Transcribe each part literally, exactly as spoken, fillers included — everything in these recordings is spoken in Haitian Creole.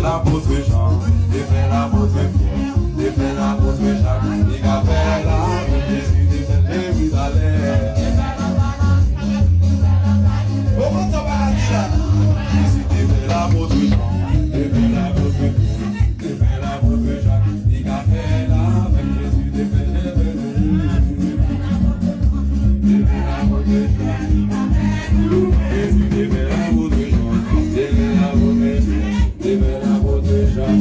Apot Jan, te fè l apot Pyè, te fè l apot Jak, li ka fè l avèk Jezi, te fè l Jerizalèm. Ou konn sa w pa ka di la? Jezi te fè l apot Jan, te fè l apot Pyè, te fè l apot Jak, li ka fè l avèk Jezi, te fè l Jerizalèm. Te fè l apot Jak, Jezi te fè l apot Jan, te fè l apot Pyè. Te fè l apot Jan.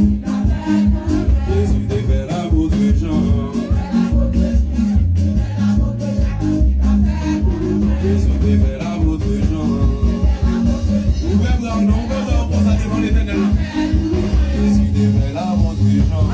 Jezi te fè l apot Jan. Jezi te fè l apot Jan. Ouvè bra w non, ouvè bra w konsa devan Letènèl la. Jezi te fè l apot Jan.